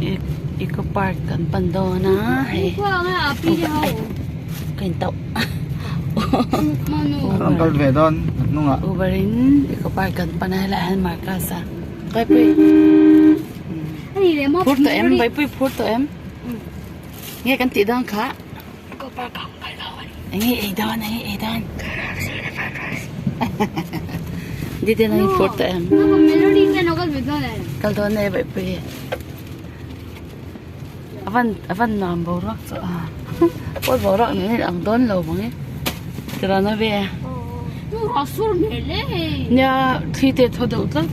Eco park kan pan dawn a hei ka in tauh Uber in eco park kan pan a helaiah hian Marcus a Vaipui phur tawh em Vaipui phur tawh em nge kan tih dawn kha enge ei dawn enge ei dawn Didi nang i phur tawh em kal dawn e Vaipui. A van a van nuam boruak chu a pawi boruak nen hian ang dawn lo mang e tirawn a ve nia thli te a thaw deuh tlat.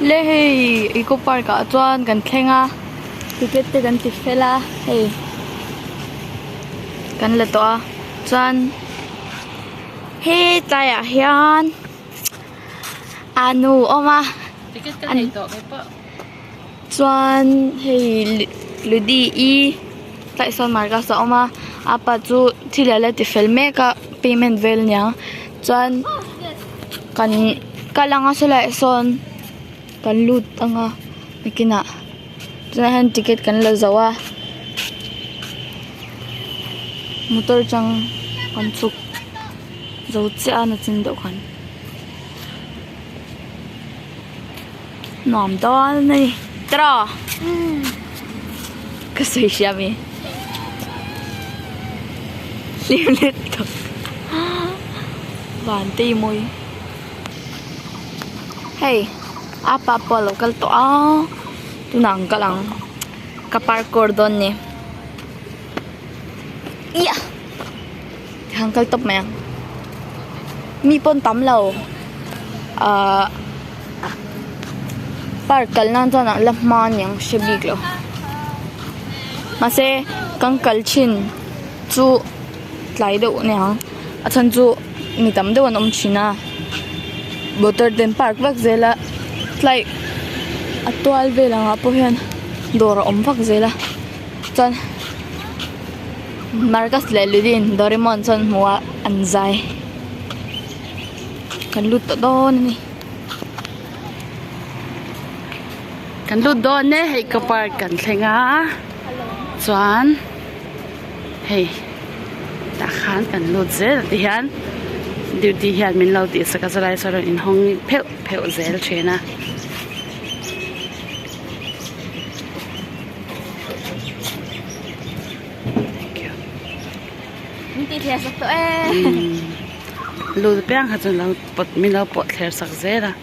Le hei eco park ah chuan kan thleng a ticket te kan ti fel a hei kan la tawh a chuan hetlai ah hian a nu awm a. Ticket ka nei tawh kei pawh. Chuan hei Ludi i tlai sawn Marcus a awm a a pa chu thil a la ti fel mek a payment vel aniang chuan kan kal anga sawlai ah sawn kan lut anga nakinah tunah hian ticket kan la zo a motor atang kan chhuk zo chiah a nachin deuh khan. Nuam dawn a ni tiraw ka sawi hria mi hlim let tawp van te i mawi hei a pa pawh a lo kal tawh a tunah an kal ang ka parkour dawn ni iah han kal tawp mai ang mi pawn tam lo ahh park kal nan chuan an la hma aniang hre bik lo mahse kan kal thin chu tlai deuh aniang a chhan chu mi tam deuh an awm thin a motor te an park vak zel a tlai a tual vel ang ah pawh hian dawr a awm vak zel a chuan. Marcus leh Ludin Doraemon chuan hmuh a an zai kan lut tawh dawn a ni. Kan lut dawn e hei ka park kan thleng a chuan hei tah khan kan lut zel ti hian duty hian min lo tihsak a chulai sawn rawn inhawng pheuh pheuh zel thin a. Lut piang kha chuan lo pawt min lo pawt thler sak zel a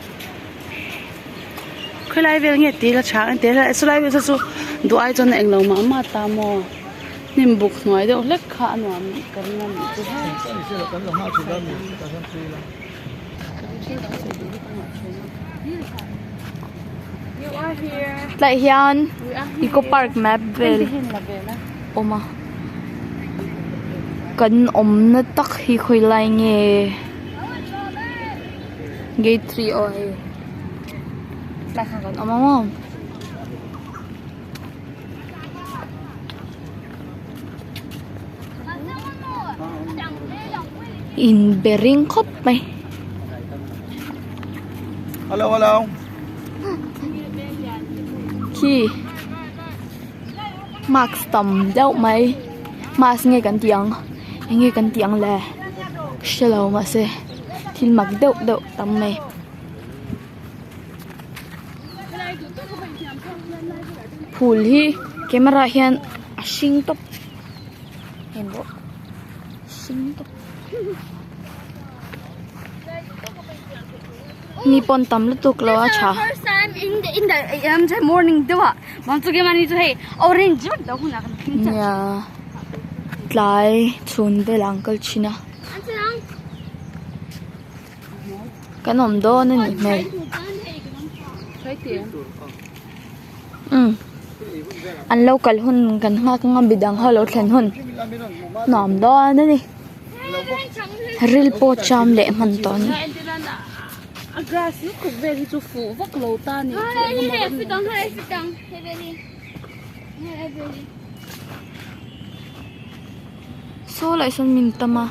khawilai vel nge tih la tha ang tih chulai vel saw chu duh ai chuan a englo mah mah ta maw hnim buk hnuai deuh hlek kha a nuam ka ring a nih chu. Tlai hian eco park map vel awm a kan awmna tak hi khawi lai nge gate 3 aw hei tlai khan kan awm a maw. In be ring khawp mai. Hello hello. Khi mask tam deuh mai mask nge kan tih ang eng nge kan tih ang le hrelo mahse thil mak deuh deuh tam mai. Phul hi camera hian a hring tawp heng pawh hring tawp mi pawn tam lutuk lo a tha. Nia tlai chhun velah an kal thin a. Kan awm dawn a nih hmel umm an lo kal hun kan nghak anga midang ho lo thlen hun nuam dawn a ni ril pawh cham leh hman tawh a ni. Saw lah sawn min tam a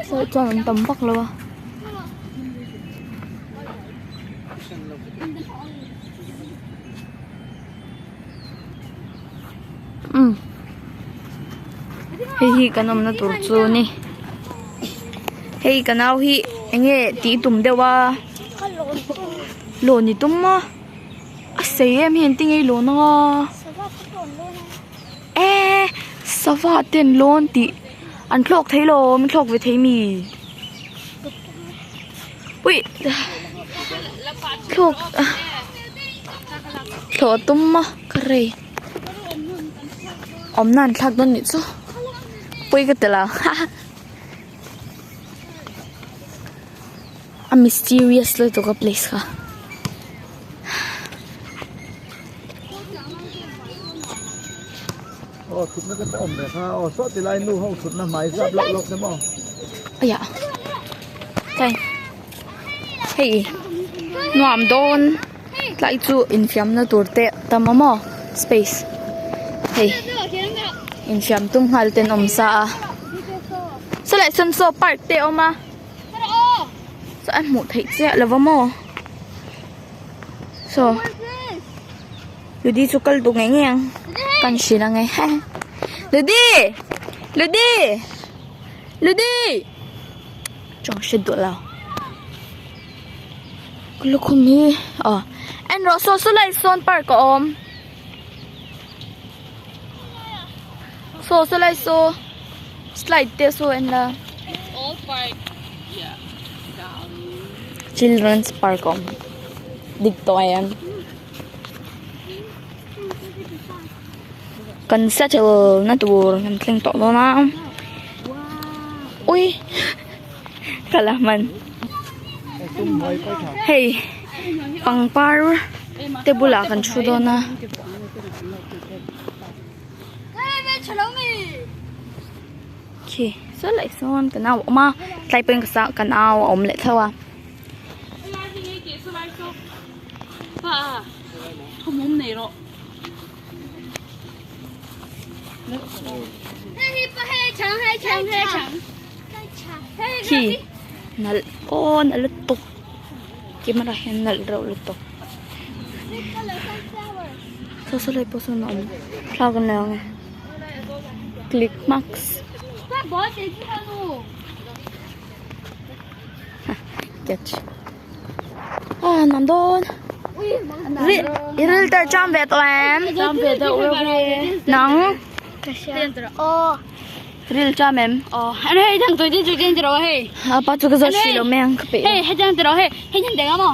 saw chuan an tam vak lo a. Umm hei hi kan awmna tur chu a ni hei ka nau hi eng nge tih tum deuh a lawn i tum a a sei em hi engtin nge i lawn anga e sava te an lawn tih an thlawk thei lo an thlawk ve thei mi ui thlawk thlawh a tum a ka rei awmna an thlak dawn nih chu pawi ka ti lo a mysterious lutuk a place kha. Aiah tlai hei nuam dawn tlai chu infiamna tur te a tam a maw space hei infiam tum nghal te an awm sa a saw leh sawn saw park te a awm a saw a hmuh theih chiah lo va maw saw. Ludi chu kal duh ngei ngei ang kan hrilh ang e Ludi Ludi Ludi tawng hre duh lo ka lukhum hi aw en rawh saw saw lai sawn park a awm saw saw lai saw slide te saw en la children's park a awm dik tawh em. Kan settle na tur kan thleng tawh dawn a ui ka la hman hei pangpar te bulah kan thu dawn a. Khi saw leh sawn ka nau a awm a tlai pawhin ka ka nau a awm leh tho a. Khi nalh aw nalh lutuk camera hian nalh reuh lutuk saw saw lai pawh sawn a awm thlalak an la ang e click max. Catch. Ah, nam dawn. Ri, i ril tar cham ve tawh em? Cham ve deuh reuh ve. Nang? Aw. Ril cham em? Aw, an hei thang tui tin tui tin tiro hei. A pa chu ka zawt si lo mai ang ka peih. Hei, hei thang tiro hei. Hei thang deng amo.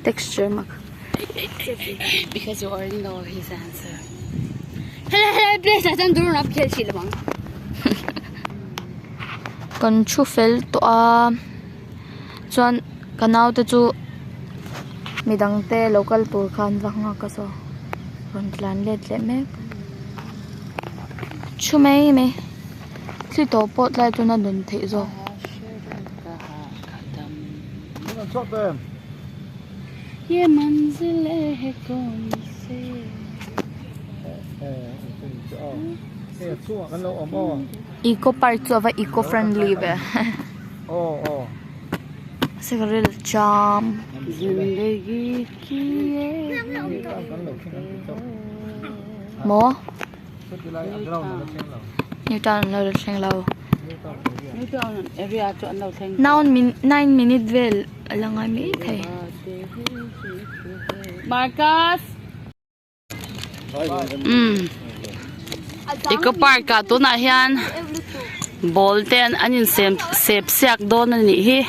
Texture mak. Because you already know his answer. Hello, hello, please, I don't do enough kill shi lamang. Kan thu fel tawh a chuan ka naute chu midang te lo kal tur khan va nghak a saw rawn tlan let leh mek thu mai mai thli tawh pawh tlai chuan a dawn theih zawk. Eco park chu ava eco friendly ve sigril jam maw new town an lo thleng lo nine minute vel a la ngai mai thei. Marcus umm eco park ah tunah hian ball te an in sem sep siak dawn a nih hi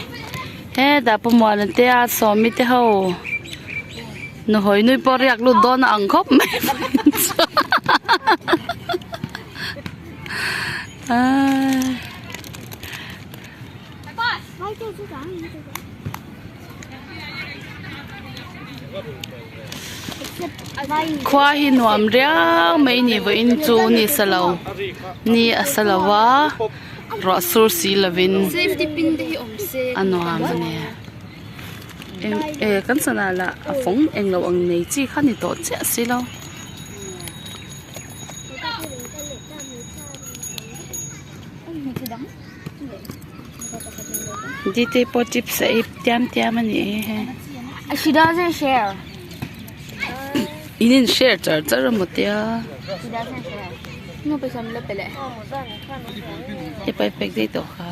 hetah pawmuana te a sawmi te ho nuhawi nui pawh riak lut dawn a ang khawp mai aaa. Khua hi nuam riau mai ni vawiin chu ni sa lo ni a sa lo a ruah sur si lovin a nuam a ni eng eh kan sana lah a fawng englo ang nei chi kha ni tawh chiah si lo. Dite pawh chips a ei tiam tiam a ni e. She doesn't share. In in share char char emaw tia. I pai pek daih tawh kha.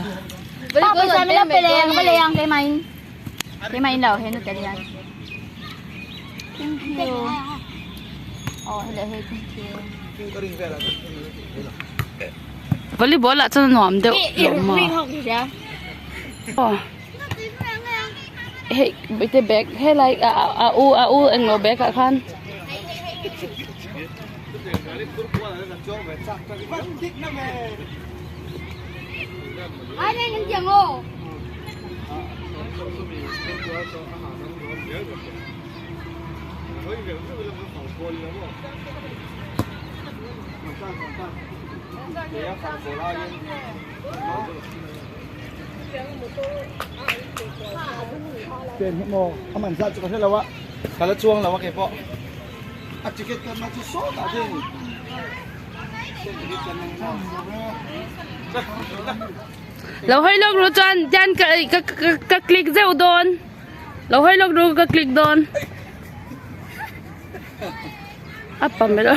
Volleyball ah chuan a nuam deuh lo maw? Aw hei te bag helai a u a u englo bag ah khan. Lo hawi lawk ru chuan tian ka ka click zeuh dawn lo hawi lawk ru ka click dawn a pam elo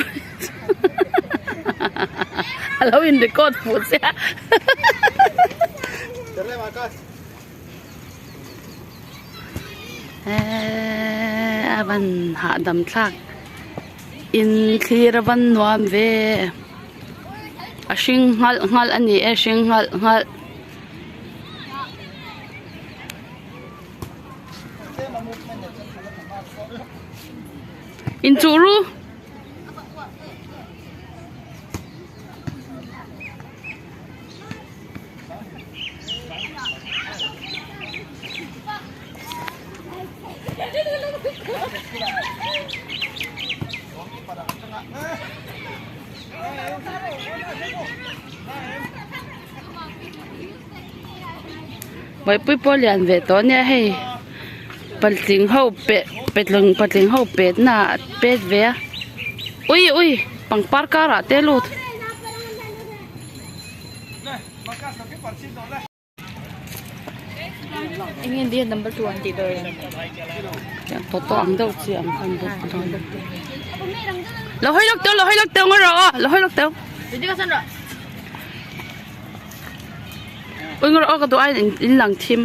a lo in record fuh chiah eee a van hahdam thlak in thlir a van nuam ve a hring nghalh nghalh a ni e hring nghalh nghalh. Inchuh ru. Buaipui pawh lian ve tawh ania hei patling ho peh petling patling ho pet na ah pet ve a ui ui pangpar karah te lut. Toto ang deuh chi ang khan bawk dawn lo hawi lawk teuh lo hawi lawk teuh ngaw rawh aw lo hawi lawk teuh ui ngaw rawh aw ka duh aiin in lang thim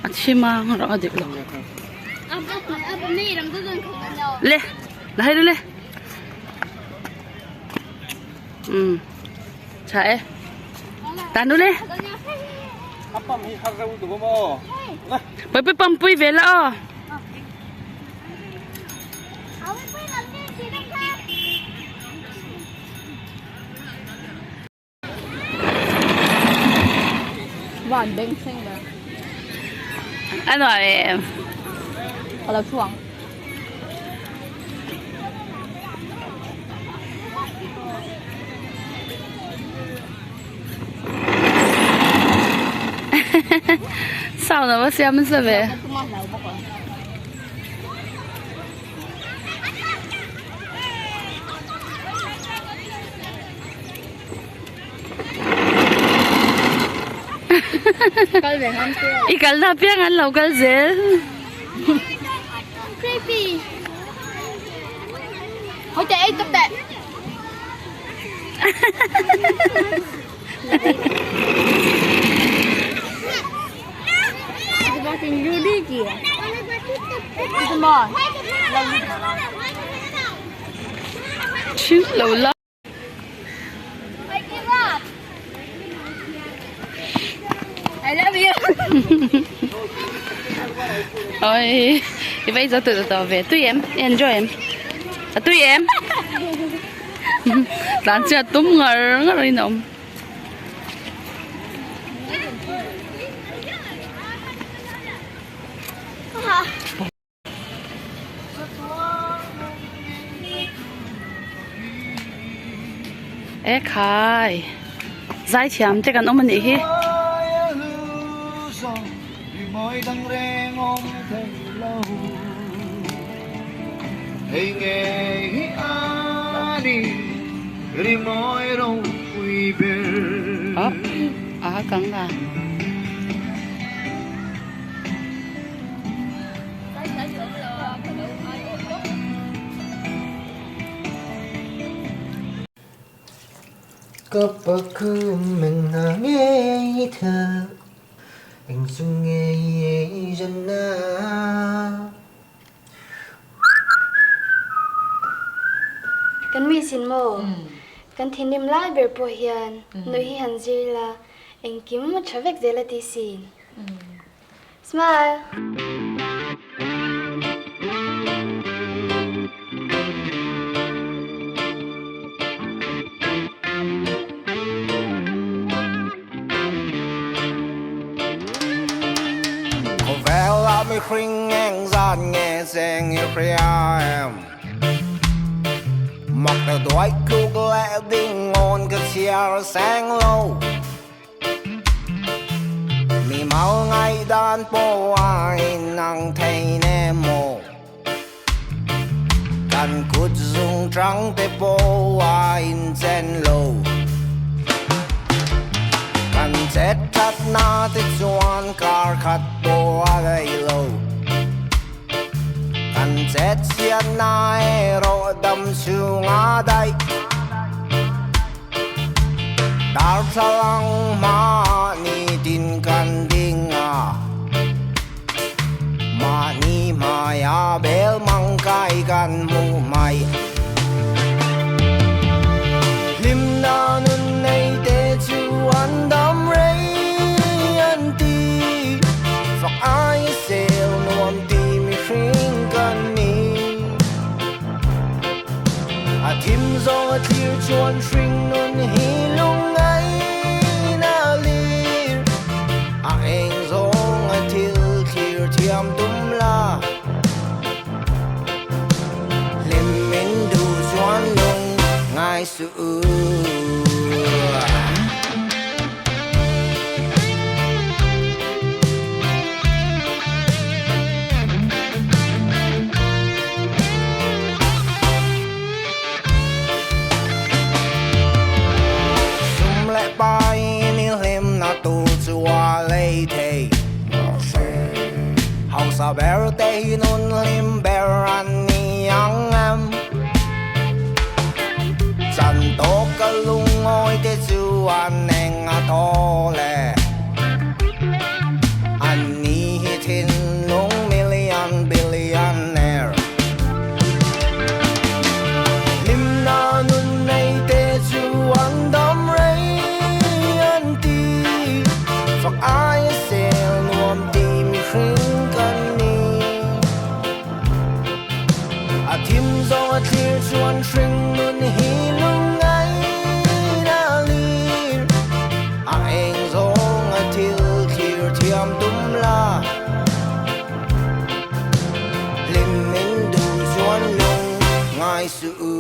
a thim a ngaw rawh a dik lo le la hawi le um tha e tan u le pui pui pam pui ve la aw Van beng thleng ve. A nuam em? Ka lo thu ang. Sound a va siam nasa ve. I kalna apiang an lo kal zel. Creepy. Hoi teh ei tawp teh. Thil lo la. I love you. Ôi, thì bây giờ từ từ về tui em, enjoy em. À tui em. Lan chưa tum ngар ngar in om. E khai zai thiam te kan awm a nih hi. A kang la. Ka pakhum eng hna nge i thah eng chu nge i ei zan a. Kan mi sin maw? Kan thinrim lai ber pawh hian nuih hi han zir ila engkim a tha vek zel a ti sin. Smile! Khawvel ah mihring eng zat nge cheng i hria em? Mak ta duai tluk leh ding ngawn ka chhiar seng lo. Mi mal ngaihdan pawh a inang thei ne maw? Kan kut zung tang te pawh a inchen lo. Kan chet thatna te chuan kar khat pawh a rei lo. Kan chet chhiatna erawh dam chhung a daih. Darthlalang mahni tin kan ding a, mahni hmaia bel mang kai kan hmuh mai. Hlimna nun nei te chu an dam rei an ti, fak ai sel nuam ti mihring kan ni. A thim zawng a thlir chuan hring nun hi lungngaih na lir. A eng zawng a thil thlir thiam tum la. Hlim min duh chuan lung ngai suh u. Sum leh pain i hlimna tur chu a lei thei. Hausa ber te hi nun hlim ber an ni ang em? Chan tawk ka lungawi te chu an eng a thaw le. An ni hi thinlung million billionaire. Hlimna nun nei te chu an dam rei an ti. Fak aia sel nuam ti mihring kan ni. A thim zawng a thlir chuan hring nun hi lungngaih a lir. A eng zawng a thil thlir thiam tum la. Hlim min duh chuan lung ngai suh u.